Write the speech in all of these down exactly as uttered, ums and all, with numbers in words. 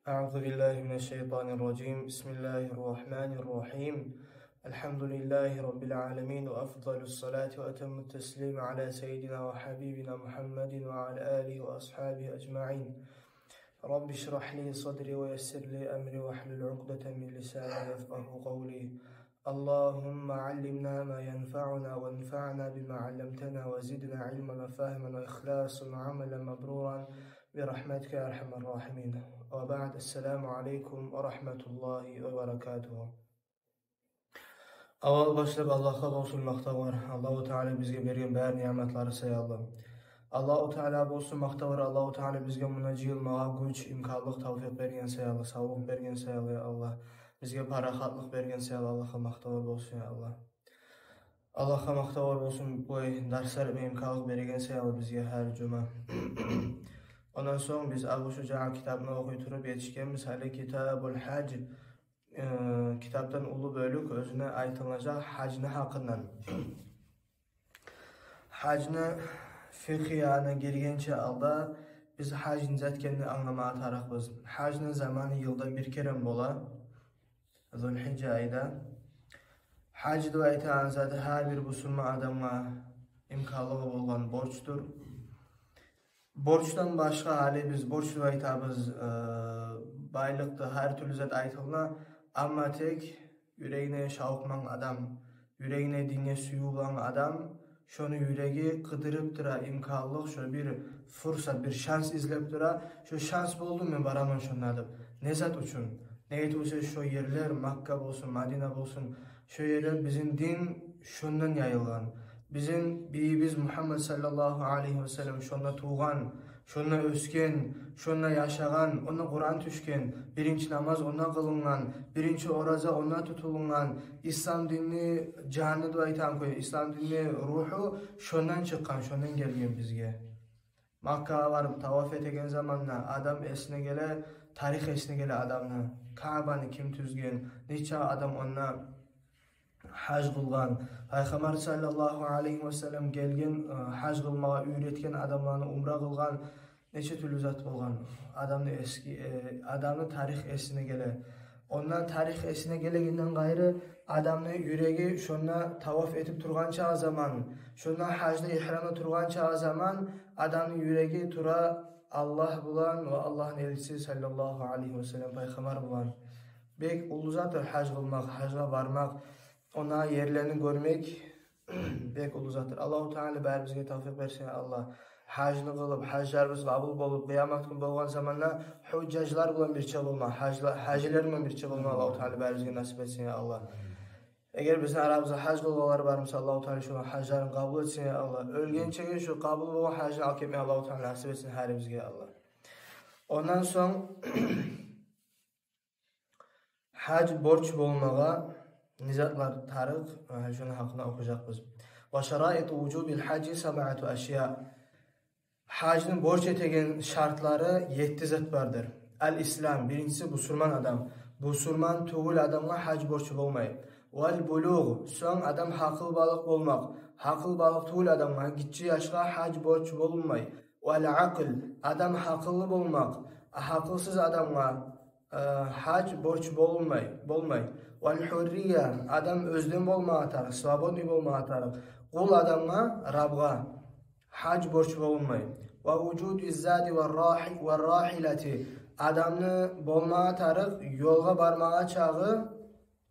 أعوذ بالله من الشيطان الرجيم. بسم الله الرحمن الرحيم. الحمد لله رب العالمين، وأفضل الصلاة وأتم التسليم على سيدنا وحبيبنا محمد وعلى آله وأصحابه أجمعين. رب اشرح لي صدري ويسر لي أمري واحلل عقدة من لساني يفقهوا قولي. اللهم علمنا ما ينفعنا وانفعنا بما علمتنا وزدنا علما وفهما وإخلاصا وعملا مبرورا برحمتك يا أرحم الراحمين. وبعد، السلام عليكم ورحمة الله وبركاته. Аввал башлап Аллагьгъа болсун макътавлар, Аллагьу Таала бизге берген бар ниъматлары саялы. Аллагьу Таалагъа болсун макътавлар, Аллагьу Таала бизге муна жыйылмагъа гюч, имканлыкъ, тавфикъ берген саялы, савлукъ берген саялы, я Аллагь. Бизге парахатлыкъ берген саялы Аллагьгъа макътавлар болсун, я Аллагь. Аллагьгъа макътавлар болсун, бу дарслар этме имканлыкъ берген саялы бизге гьар жума. Ондан сонг биз Абу Шужаъ китабын охуй туруп етишгенбиз гьали Китабул Гьаж, э, китапдан уллу бёлюк оьзюне айтылажакъ гьажны гьакъындан. Гьажны фикъгьына гиргенче алда биз гьаж не зат экенни англама тарыкъбыз. Гьажны заманы йылда бир керен бола, Зулгьижа айда. Гьаж деп айтагъан зат гьар бир бусурман адамгъа имканлыгъы болгъан борчдур. Борчдан башгъа, гьали биз борч деп айтабыз, э, байлыкъ да, гьар тюрлю зат айтылына, амма тек юрегине шавкъ булан адам, юрегине динге сююв булан адам, шону юреги къыдырып тура имканлыкъ, шо бир фурсат, бир шанс излеп тура, шо шанс болду, мен бараман шонда деп. Не зат учун? Неге тюгюл эсе шо ерлер, Макка болсун, Мадина болсун, шо ерлер, бизин дин шондан яйылгъан. Бизин бийибиз Мугьаммат саллаллагьу алайгьи ва саллам шонда тувгъан, шонда оьсген, шонда яшагъан, онда Къуран тюшген, биринчи намаз онда къылынгъан, биринчи ораза онда тутулунгъан. Ислам динни жаны деп айтагъан кюй, ислам динни ругьу шондан чыкъгъан, шондан гелген бизге. Маккагъа барып таваф этеген заманда адам эсине геле, тарих эсине геле адамны. Каабаны ким тюзген, нече адам онда гьаж къылгъан. Пайхаммар саллаллагьу алайгьи ва саллам гелген, э, гьаж къылмагъа уьйретген адамланы, умра къылгъан, нече тюрлю зат болгъан. Адамны эски, э, адамны тарих эсине геле. Онда тарих эсине гелегенден къайры, адамны юреги шонда таваф этип тургъан чагъы заман, шонда гьажда игьрамда тургъан чагъы заман, адамны юреги тура Аллагь булан ва Аллагьны элчиси саллаллагьу алайгьи ва саллам пайхаммар булан. Бек уллу затдыр гьаж къылмакъ, гьажгъа бармакъ, онда ерлени гёрмек бек уллу затдыр. Аллагьу Таала барибизге тавфикъ берсин, Аллагь. Гьажны къылып, гьажларыбыз къабул болуп, къыямат гюн болгъан заманда гьужжажлар булан бирче болма, гьажла-, гьажилер булан бирче болма Аллагьу Таала барибизге насип этсин, я Аллагь. Эгер бизин арабызда гьаж къылгъанлар бар буса, Аллагьу Таала шоланы гьажларын къабул этсин, я Аллагь. Оьлгенчеге шо къабул болгъан гьажны алып гетме Аллагьу Таала насип этсин гьарибизге, я Аллагь. Ондан сонг гьаж борч болмагъа не затлар тарыкъ, э, шону гьакъында охужакъбыз. Ва шараиту вужубил гьажжи сабъату ашъя. Гьажны борч этеген шартлары етти зат бардыр. Ал-ислам, биринчиси бусурман адам. Бусурман тюгюл адамгъа гьаж борч болмай. Вал булугъ, сонг адам гьакъылбалыкъ болмакъ. Гьакъылбалыкъ тюгюл адамгъа, гиччи яшгъа гьаж борч болунмай. Вал акъл, адам гьакъыллы болмакъ. Гьакъылсыз адамгъа, э, гьаж борч болунмай, болмай. Вал гьуррия, адам оьзден болмагъа тарыкъ, свободный болмагъа тарыкъ. Къул адамгъа, рабгъа гьаж борч болунмай. Ва вужуду зади ва рахи-, ва рахилати, адамны болмагъа тарыкъ ёлгъа бармагъа чакъы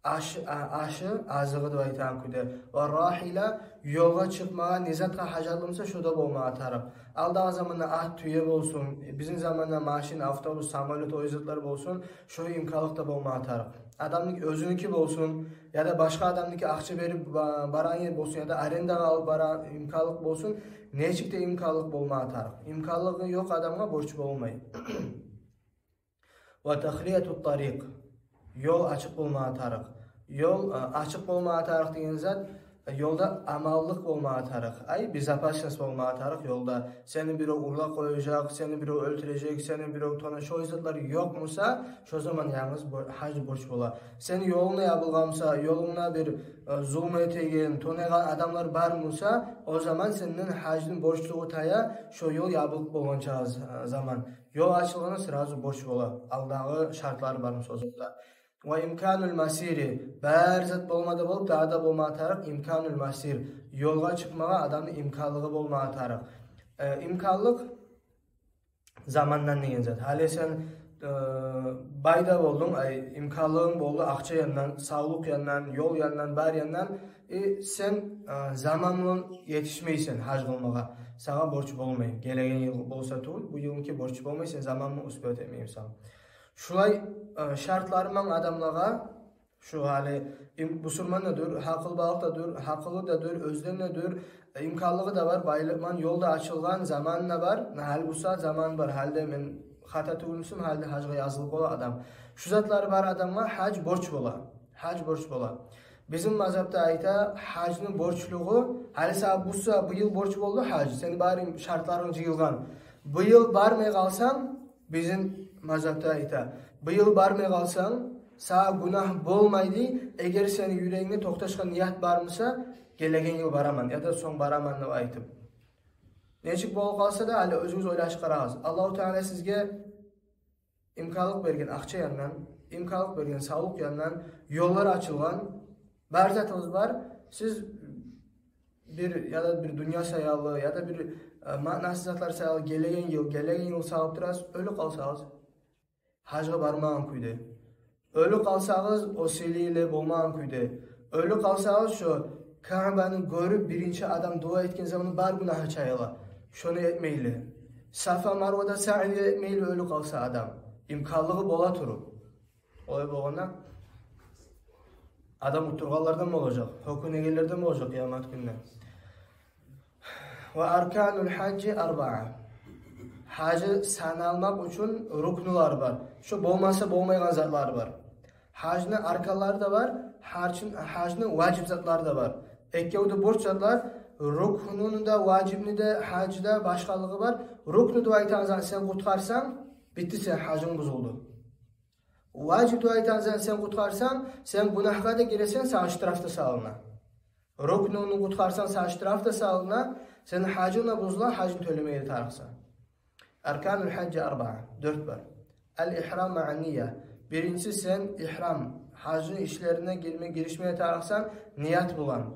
аш-, а-, ашы, азыгъы деп айтагъан кюйде. Ва рахила, ёлгъа чыкъмагъа не затгъа гьажатлы буса, шо да болмагъа тарыкъ. Алдагъы заманда ат, тюе болсун, бизин заманда машин, автобус, самолёт, о затлар болсун, шо имканлыкъ да болмагъа тарыкъ. Адамны оьзюнюки болсун, яда башгъа адамныки, акъча берип ба-, барагъан ер болсун, яда арендагъа алып барагъан имканлыкъ болсун, нечик де имканлыкъ болмагъа тарыкъ. Имканлыгъы ёкъ адамгъа борч болмай. Ва тахлияту тарикъ. Ёл ачыкъ болмагъа тарыкъ. Ёл, а, ачыкъ болмагъа тарыкъ деген зат, Ёлда аманлыкъ болмагъа тарыкъ, ай, безопасность болмагъа тарыкъ ёлда. Сени бирев урлап къояжакъ, сени бирев оьлтюрежек, сени бирев тона, шо затлар ёкъ буса, шо заман янгыз бо-, гьаж борч бола. Сени ёлунг ябылгъан буса, ёлунгда бир, э, зулму этеген, тонайгъан адамлар бар буса, о заман сенден гьажны борчлугъу тая, шо ёл ябылып болгъанча, э, заман. Ёл ачылгъанда сразу борч бола, алдагъы шартлары бар буса о затда. Ва имканул масири, бар зат болмагъа да болуп, дагъы да болмагъа тарыкъ имканул масир. Ёлгъа чыкъмагъа адамны имканлыгъы болмагъа тарыкъ. Э, имканлыкъ замандан деген зат. Гьали сен, э, бай да болдунг, ай, имканлыгъынг болду, акъча яндан, савлукъ яндан, ёл яндан, бар яндан, э, сен, э, заман булан етишмейсен гьаж къылмагъа. Сагъа борч болмай. Гелеген йыл болса тюгюл, бу йылныки борч болмай, сен заман булан успевать этмейсен. Шулай, э, шартлары булан адамлагъа, шу гьали им-, бусурман да дюр, гьакъылбалыкъ да дюр, гьакъылы да дюр, оьзден де дюр, э, имканлыгъы да бар, байлыкъ булан ёл да ачылгъан, заманы да бар, гьали буса заманы бар, гьали де мен хата тюгюлмюсюм, гьали де гьажгъа язылып бола адам. Шу затлары бар адамгъа гьаж борч бола, гьаж борч бола. Бизин мазгьабда айта, гьажны борчлугъу, гьали сагъа буса, бу йыл борч болду гьаж, сени бары шартларынг жыйылгъан. Бу йыл бармай къалсанг, бизин мазгьабда айта, бу йыл бармай къалсанг, сагъа гюнагь болмайды, эгер сени юрегингде токъташгъан ният бар буса, гелеген йыл бараман яда сонг бараман деп айтып. Нечик болуп къалса да, гьали оьзюгюз ойлашып къарагъыз. Аллагьу Таала сизге имканлыкъ берген акъча яндан, имканлыкъ берген савлукъ яндан, ёллар ачылгъан, бар затыгъыз бар. Сиз бир, яда бир дюнья саялы, яда бир, э, маънасыз затлар саялы гелеген йыл, гелеген йыл салып турасыз, оьлюп къалсагъыз, гьажгъа бармагъан кюйде. Оьлюп къалсагъыз, о сыйлы йыл болмагъан кюйде. Оьлюп къалсагъыз, шо Каъбаны гёрюп, биринчи адам дуа этген заманы бар гюнагьы чайыла. Шону этмейли. Сафа Марвада саъй этмейли оьлюп къалса адам, имканлыгъы бола туруп. Олай болгъанда, адам утдургъанлардан болажакъ, гьёкюнегенлерден болажакъ къыямат гюнде. Ва арканул гьажжи арбаа. Гьажны саналмакъ учун рукнулар бар. Шо болмаса болмайгъан затлар бар. Гьажны арканлары да бар, гьажны, гьажны важип затлары да бар. Экевю де борч затлар, рукнуну да, важипни де, гьажда башгъалыгъы бар. Рукну деп айтагъан зат, сен къутгъарсанг, битди, сен гьажынг бузулду. Важип деп айтагъан зат, сен къутгъарсанг, сен гюнагьгъа да гиресен, сагъа штраф да салына. Рукнуну къутгъарсанг, сагъа штраф да салына, сени гьажынг да бузула, гьажны тёлемеге тарыкъсан. Арканул гьажжи арбаа, дёрт бар. Ал-игьрам маъан-ния. Биринчиси, сен игьрам, гьажны ишлерине гирме-, гиришмеге тарыкъсан ният булан.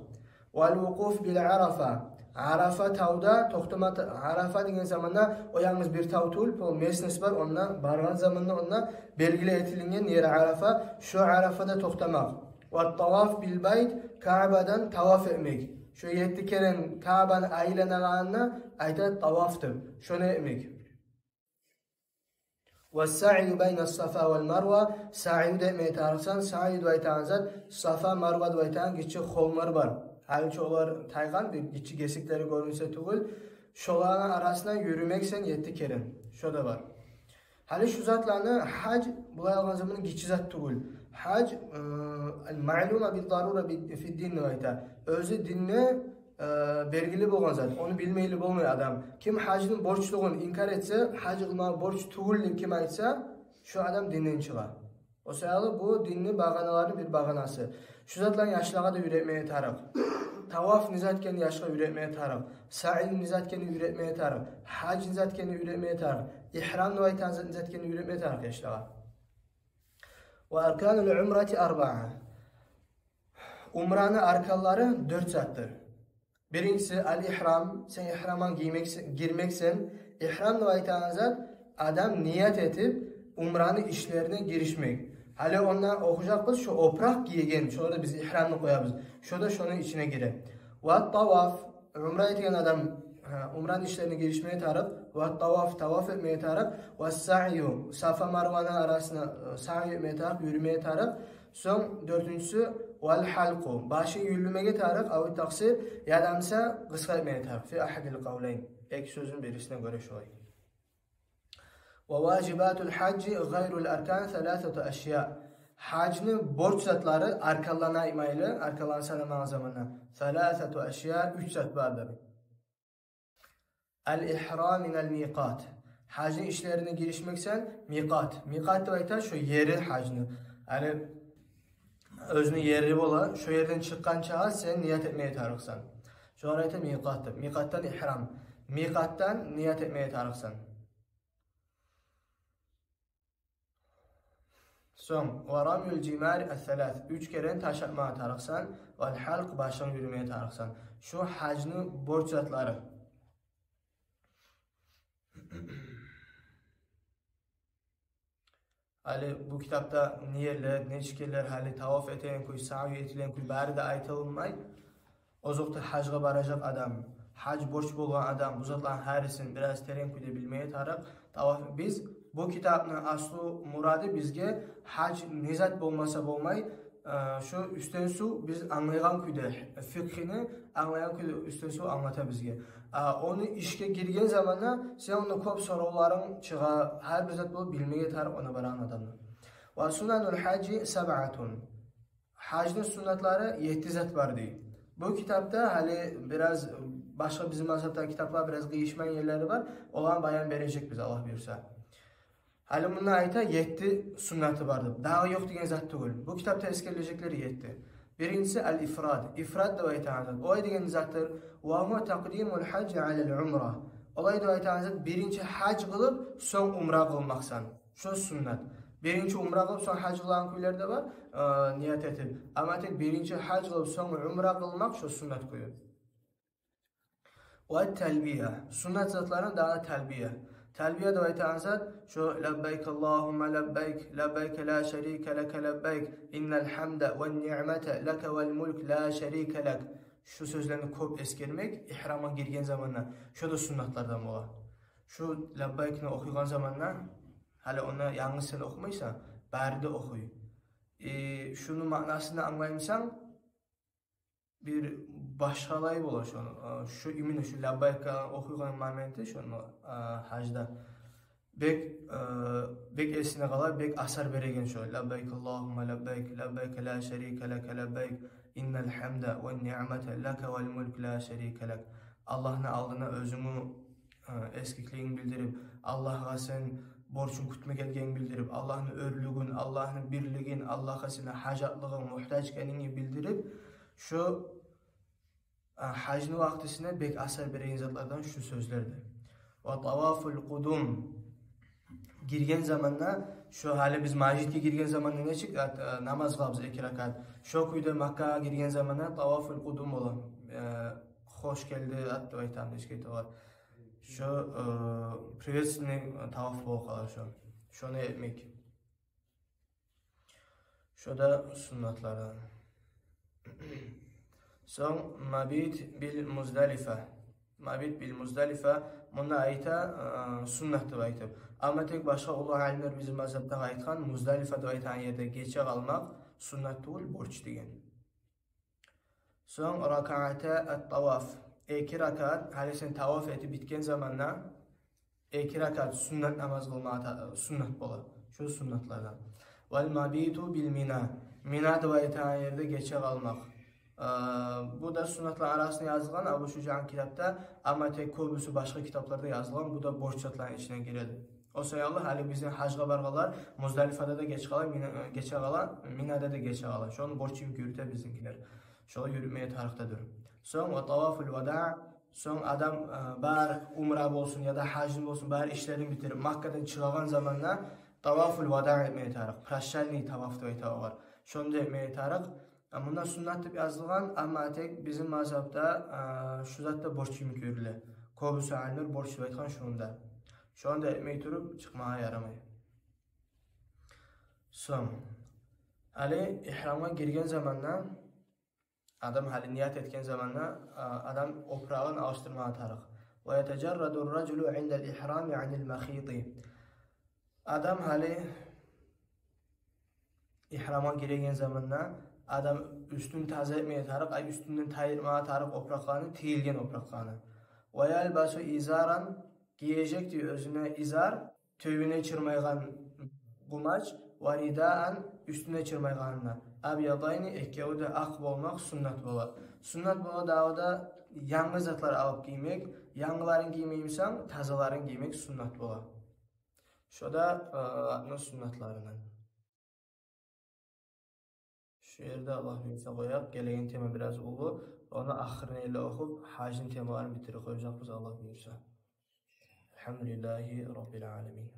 Вал вукъуф бил Арафа. Арафа тавда токътама та-, Арафа деген заманда, о янгыз бир тав тюгюл, пол местность бар, онда баргъан заманда онда белгили этилинген ери Арафа, шо Арафада токътамакъ. Ва таваф бил байт, Каъбадан таваф этмек. Шо етти керен Каъбаны айланагъанына айта таваф деп, шону этмек. Ва саъйу байна Сафа вал Марва, саъйу да этмеге тарыкъсан, саъйу деп айтагъан зат, Сафа, Марва деп айтагъан гиччи холмар бар. Гьали чи олар тайгъан, бир гиччи гесиклери гёрюнсе тюгюл, шоланы арасына юрюмексен етти керен. Шо да бар. Гьали шу затланы, гьаж, булай алгъан заманда гиччи зат тюгюл. Гьаж, э, маълума бил дарура би-, фид дин деп айта. Оьзю динде, э, белгили болгъан зат. Ону билмейли болмай адам. Ким гьажны борчлугъун инкар этсе, гьаж къылмагъа борч тюгюл деп ким айтса, шо адам динден чыгъа. О саялы бу динни багъаналарыны бир багъанасы. Шу затланы яшлагъа да уьйретмеге тарыкъ. Таваф не зат экенни яшгъа уьйретмеге тарыкъ. Саъй не зат экенни уьйретмеге тарыкъ. Гьаж не зат экенни уьйретмеге тарыкъ. Игьрам деп айтагъан зат не зат экенни уьйретмеге тарыкъ яшлагъа. Ва арканул умрати арбаа. Умраны арканлары дёрт затдыр. Биринчиси, ал-игьрам, сен игьрамгъа гиймексен, гирмексен. Игьрам деп айтагъан зат, адам ният этип, умраны ишлерине гиришмек. Гьали онда охужакъбыз, шо опуракъ гийген, шолар да биз игьрамны къоябыз. Шо да шону ичине гире. Ва таваф, умра этген адам, гьа, умраны ишлерине гиришмеге тарыкъ. Ва таваф, таваф этмеге тарыкъ. Ва саъйу, Сафа Марваны арасына, э, саъй этмеге тарыкъ, юрюмеге тарыкъ. Сонг дёртюнчюсю, вал гьалкъу, башын юллюмеге тарыкъ, ав тахсир, яда буса къысгъа этмеге тарыкъ, фи агьадил къавлайн, эки сёзню бирисине гёре шолай. Ва важибатул гьажжи гъайрул аркан саласату ашяъ. Гьажны борч затлары, арканланы айтмайлы, арканланы санамагъан заманда, саласату ашья, уьч зат бардыр. Ал-ихрам минал микъат. Гьажны ишлерине гиришмексен, микъат. Микъат деп айта шо ери гьажны. Яни оьзюню ери бола, шо ерден чыкъгъанчагъа сен ният этмеге тарыкъсан. Шогъар айта микъат деп. Микъатдан ихрам. Микъатдан ният этмеге тарыкъсан. Сонг, ва рамюл жимари ас-салас, уьч керен таш атмагъа тарыкъсан, вал халкъ, башынг юрюмеге тарыкъсан. Шу гьажны борч затлары. Гьали бу китапда не ерлер, нечик ерлер, гьали таваф этеген кюй, саъй этеген кюй, бары да айтылынмай. Озокъда, гьажгъа баражакъ адам, гьаж борч болгъан адам бу затланы гьарисин бираз терен кюйде билмеге тарыкъ. Таваф, биз бу китапны аслу мурады бизге гьаж не зат болмаса болмай, э, шо уьстден-сув биз англайгъан кюйде, фикъгьини англайгъан кюйде уьстден-сув англата бизге. А ону ишге гирген заманда сен онда кёп соравларынг чыгъа, гьар бир зат болуп билмеге тарыкъ онда барагъан адамны. Ва сунанул гьажи сабъатун. Гьажны суннатлары етти зат бар дей. Бу китапда гьали бираз башгъа бизин мазгьабдагъы китаплар бираз къыйышмайгъан ерлери бар. Оланы баян бережекбиз, Аллагь буюрса. Гьали мунда айта, етти суннаты бар деп. Дагъы ёкъ деген зат тюгюл. Бу китапда эсгерилежеклер етти. Биринчиси ал-ифрад. Ифрад деп айтагъан зат олай деген затдыр: ва гьува такъдимул гьажи алал умра. Олай деп айтагъан зат биринчи гьаж къылып, сонг умра къылмакъсан. Шо суннат. Биринчи умра къылып, сонг гьаж къылагъан кюйлер де бар, э, ният этип. Амма тек биринчи гьаж къылып, сонг умра къылмакъ, шо суннат кюю. Ва талбия. Суннат затлардан дагъы талбия. Талбия деп айтагъан зат шо: лаббайк Аллагьумма лаббайк, лаббайк ла шарика лака лаббайк, иннал гьамда ван ниъмата лака вал мулк ла шарика лак. Шу сёзлени кёп эсгермек ихрамгъа гирген заманда. Шо да суннатлардан бола. Шу лаббайкны охуйгъан заманда, гьали ону янгыз сен охумайсан, бары да охуй. Э, шуну маънасын англаймысан, бир башгъалай бола шону. Э, шу, именно шу лаббайкны охуйгъан моменти шону, э, гьажда бек, э, бек эсине къала, бек асар береген шо. Лаббайк Аллагьумма лаббайк, лаббайк ла шарика лака лаббайк, иннал гьамда ван ниъмата лака вал мулк ла шарика лак. Аллагьны алдына оьзюнгню, э, эсгиклигин билдирип, Аллагьгъа сен борчунг кютме гелгенинг билдирип, Аллагьны оьрлюгюн, Аллагьны бирлигин, Аллагьгъа сени гьажатлыгъынг, мугьтаж экенингни билдирип, шо А, гьажны вакътисине бек асар береген затлардан шу сёзлер де. Ва тавафул къудум. Гирген заманда, шо гьали биз межитге гирген заманда нечик ат, э, намаз къылабыз эки ракат. Шо кюйде Маккагъа гирген заманда тавафул къудум бола. Э, хош гелди ат деп айтамыз, эшге таваф. Шо, э, приветственный таваф болуп къала шо. Шону этмек. Шо да суннатлардан. Сонг мабит бил Муздалифа. Мабит бил Муздалифа, мунда айта, э, суннат деп айтып. Амма тек башгъа уллу алимлер бизин мазгьабдагъы айтгъан, Муздалифа деп айтагъан ерде гече къалмакъ суннат тюгюл, борч деген. Сонг ракаата ат-таваф. Эки ракаат, гьали сен таваф этип битген заманда, эки ракаат суннат намаз къылмагъа та-, суннат бола. Шу суннатлардан. Вал мабиту бил Мина. Мина деп айтагъан ерде гече къалмакъ. Э, бу да суннатлар арасында язылгъан Абу Шужаъны китапда, амма тек кёбюсю башгъа китапларда язылгъан, бу да борч затланы ичине гиреди. О саялы гьали бизин гьажгъа баргъанлар Муздалифада да геч къала, Мина, э, гече къала, Минада да гече къала. Шону борч йимик юрюте бизинкилер. Шолай юрютмеге тарыкъ да дюр. Сонг ва тавафул вадаъ, сонг адам, э, бар умра болсун яда гьажны болсун, бар ишлерин битирип, Маккадан чыгъагъан заманда тавафул вадаъ этмеге тарыкъ. Прощальный таваф деп айта огъар. Шону да этмеге тарыкъ. А мунда суннат деп язылгъан, амма тек бизин мазгьабда, э, шу зат да борч йимик юрюле. Кёбюсю алимлер борч деп айтгъан шуну да. Шону да этмей туруп чыкъмагъа ярамай. Сонг, гьали ихрамгъа гирген заманда, адам гьали ният этген заманда, а, адам опурагъын алышдырмагъа тарыкъ. Ва ятажарраду ар-ражулу индал ихрами анил махити. Адам гьали ихрамгъа гиреген заманда адам уьстюн таза этмеге тарыкъ, ай, уьстюнден тайдырмагъа тарыкъ опуракъланы, тигилген опуракъланы. Ва ялбасу изаран, гиежек дей оьзюне изар, тюбюне чырмайгъан къумач, ва ридаан, уьстюне чырмайгъанына. Абьядайни, экеви де акъ болмакъ суннат бола. Суннат бола дагъы да янгы затлар алып гиймек, янгыларын гиймеймисен, тазаларын гиймек суннат бола. Шо да, э, атны суннатларындан. Шу ерде, Аллагь буюрса, къояйыкъ. Гелеген тема бираз уллу. Ону ахырына ерли охуп, гьажны темаларын битирип къояжакъбыз, Аллагь буюрса. Алгьамдулиллагьи Раббил аламин.